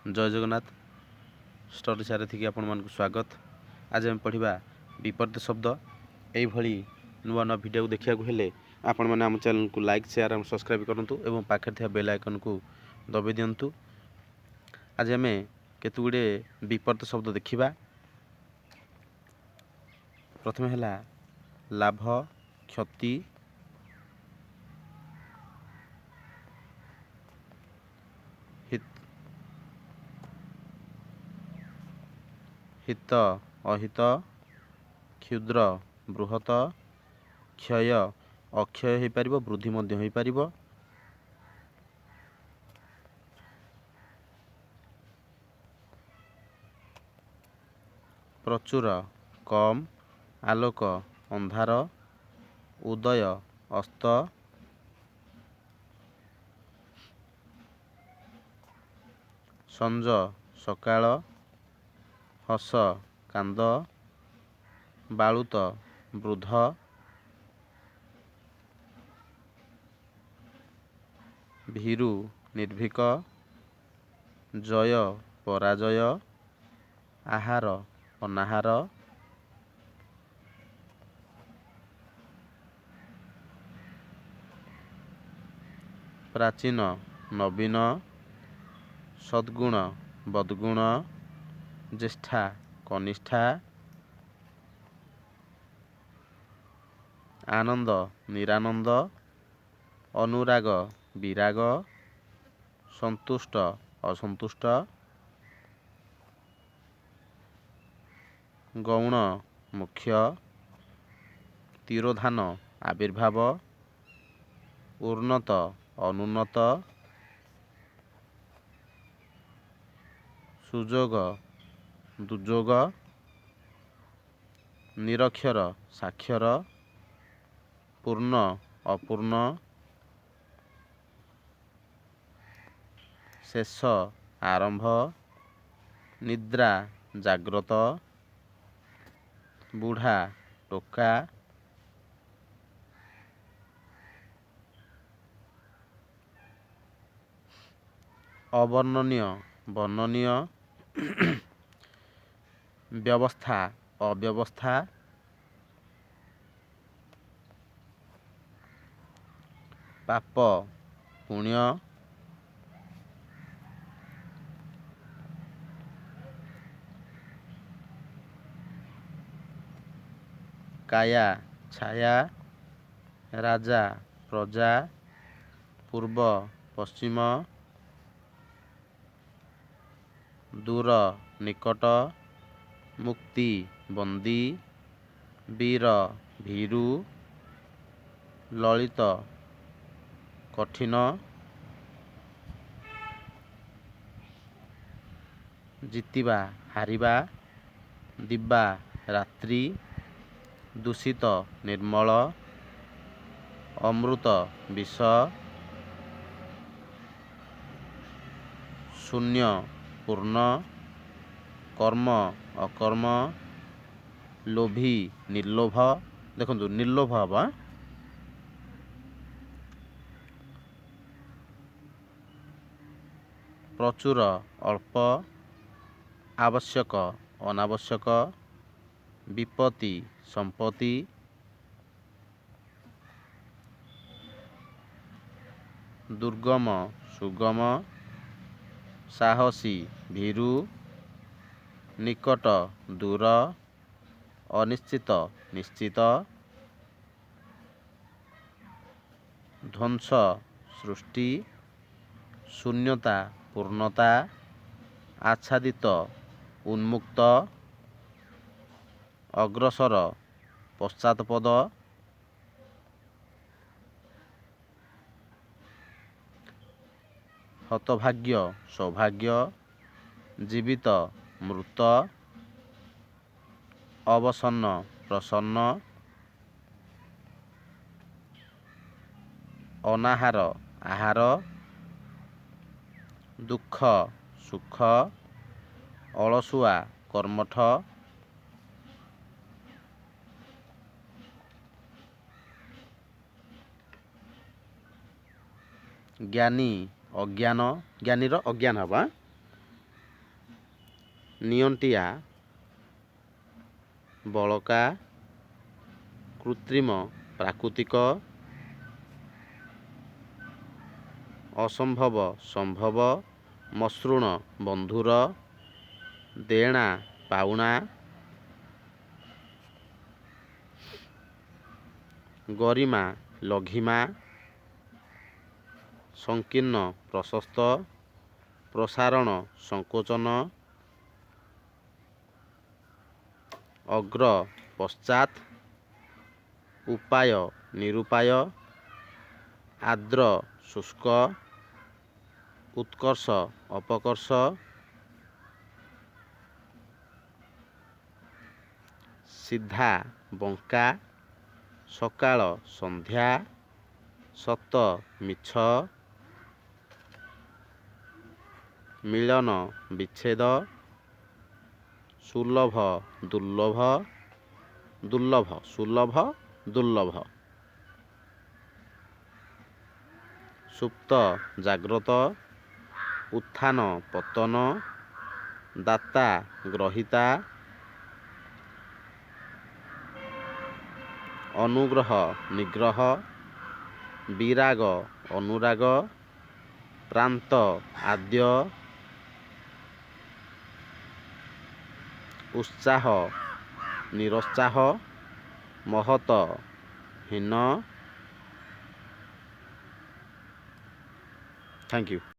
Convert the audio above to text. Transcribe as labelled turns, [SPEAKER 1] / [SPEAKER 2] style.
[SPEAKER 1] ଜୟ Jagannath. Study ସାରଥିକି ଆପଣମାନଙ୍କୁ ସ୍ୱାଗତ। ଆଜି ଆମେ ପଢ଼ିବା ବିପରୀତ ଶବ୍ଦ। ଏଇଭଳି ନୂଆ ନୂଆ ଭିଡ଼ିଓ ଦେଖିବାକୁ ହେଲେ ଆପଣମାନେ ଆମ ଚ୍ୟାନେଲକୁ ଲାଇକ୍, ସେୟାର ଏବଂ ସବସ୍କ୍ରାଇବ୍ କରନ୍ତୁ ଏବଂ ପାଖରେ ଥିବା ବେଲ୍ ଆଇକନ୍କୁ ଦବାଇ ଦିଅନ୍ତୁ। ଆଜି ଆମେ କେତେ ଗୁଡ଼ିଏ ବିପରୀତ ଶବ୍ଦ ଦେଖିବା। ପ୍ରଥମେ ହେଲା ଲାଭ, କ୍ଷତି, ହିତ, ଅହିତ, କ୍ଷୁଦ୍ର, ବୃହତ, କ୍ଷୟ, ଅକ୍ଷୟ ହୋଇପାରିବ, ବୃଦ୍ଧି ମଧ୍ୟ ହୋଇପାରିବ। ପ୍ରଚୁର, କମ୍, ଆଲୋକ, ଅନ୍ଧାର, ଉଦୟ, ଅସ୍ତ, ସଞ୍ଜ, ସକାଳ, ହସ, କାନ୍ଦ, ବାଳୁତ, ବୃଦ୍ଧ, ଭୀରୁ, ନିର୍ଭୀକ, ଜୟ, ପରାଜୟ, ଆହାର, ଅନାହାର, ପ୍ରାଚୀନ, ନବୀନ, ସଦ୍ଗୁଣ, ବଦ୍ଗୁଣ, ଜ୍ୟେଷ୍ଠା, କନିଷ୍ଠା, ଆନନ୍ଦ, ନିରାନନ୍ଦ, ଅନୁରାଗ, ବିରାଗ, ସନ୍ତୁଷ୍ଟ, ଅସନ୍ତୁଷ୍ଟ, ଗୌଣ, ମୁଖ୍ୟ, ତିରୋଧାନ, ଆବିର୍ଭାବ, ଉନ୍ନତ, ଅନୁନ୍ନତ, ସୁଯୋଗ, ଦୁର୍ଯୋଗ, ନିରକ୍ଷର, ସାକ୍ଷର, ପୂର୍ଣ୍ଣ, ଅପୂର୍ଣ୍ଣ, ଶେଷ, ଆରମ୍ଭ, ନିଦ୍ରା, ଜାଗ୍ରତ, ବୁଢ଼ା, ଟୋକା, ଅବର୍ଣ୍ଣନୀୟ, ବର୍ଣ୍ଣନୀୟ, ବ୍ୟବସ୍ଥା, ଅବ୍ୟବସ୍ଥା, ପାପ, ପୁଣ୍ୟ, କାୟା, ଛାୟା, ରାଜା, ପ୍ରଜା, ପୂର୍ବ, ପଶ୍ଚିମ, ଦୂର, ନିକଟ, ମୁକ୍ତି, ବନ୍ଦୀ, ବୀର, ଭୀରୁ, ଲଳିତ, କଠିନ, ଜିତିବା, ହାରିବା, ଦିବା, ରାତ୍ରି, ଦୂଷିତ, ନିର୍ମଳ, ଅମୃତ, ବିଷ, ଶୂନ୍ୟ, ପୂର୍ଣ୍ଣ, କର୍ମ, ଅକର୍ମ, ଲୋଭୀ, ନିର୍ଲୋଭ। ଦେଖନ୍ତୁ, ନିର୍ଲୋଭ ହେବ। ପ୍ରଚୁର, ଅଳ୍ପ, ଆବଶ୍ୟକ, ଅନାବଶ୍ୟକ, ବିପତ୍ତି, ସମ୍ପତ୍ତି, ଦୁର୍ଗମ, ସୁଗମ, ସାହସୀ, ଭୀରୁ, ନିକଟ, ଦୂର, ଅନିଶ୍ଚିତ, ନିଶ୍ଚିତ, ଧ୍ୱଂସ, ସୃଷ୍ଟି, ଶୂନ୍ୟତା, ପୂର୍ଣ୍ଣତା, ଆଚ୍ଛାଦିତ, ଉନ୍ମୁକ୍ତ, ଅଗ୍ରସର, ପଶ୍ଚାତପଦ, ହତଭାଗ୍ୟ, ସୌଭାଗ୍ୟ, ଜୀବିତ, ମୃତ, ଅବସନ୍ନ, ପ୍ରସନ୍ନ, ଅନାହାର, ଆହାର, ଦୁଃଖ, ସୁଖ, ଅଳସୁଆ, କର୍ମଠ, ଜ୍ଞାନୀ, ଅଜ୍ଞାନ, ଜ୍ଞାନୀର ଅଜ୍ଞାନ ହେବ। ନିଅଣ୍ଟିଆ, ବଳକା, କୃତ୍ରିମ, ପ୍ରାକୃତିକ, ଅସମ୍ଭବ, ସମ୍ଭବ, ମସୃଣ, ବନ୍ଧୁର, ଦେଣା, ପାଉଣା, ଗରିମା, ଲଘିମା, ସଂକୀର୍ଣ୍ଣ, ପ୍ରଶସ୍ତ, ପ୍ରସାରଣ, ସଙ୍କୋଚନ, ଅଗ୍ର, ପଶ୍ଚାତ୍, ଉପାୟ, ନିରୁପାୟ, ଆର୍ଦ୍ର, ଶୁଷ୍କ, ଉତ୍କର୍ଷ, ଅପକର୍ଷ, ସିଧା, ବଙ୍କା, ସକାଳ, ସନ୍ଧ୍ୟା, ସତ, ମିଛ, ମିଳନ, ବିଚ୍ଛେଦ, ସୁଲଭ, ଦୁର୍ଲଭ, ଦୁର୍ଲଭ, ସୁଲଭ, ଦୁର୍ଲଭ, ସୁପ୍ତ, ଜାଗ୍ରତ, ଉତ୍ଥାନ, ପତନ, ଦାତା, ଗ୍ରହୀତା, ଅନୁଗ୍ରହ, ନିଗ୍ରହ, ବିରାଗ, ଅନୁରାଗ, ପ୍ରାନ୍ତ, ଆଦ୍ୟ, ଉତ୍ସାହ, ନିରୁତ୍ସାହ, ମହତ, ହୀନ। Thank you.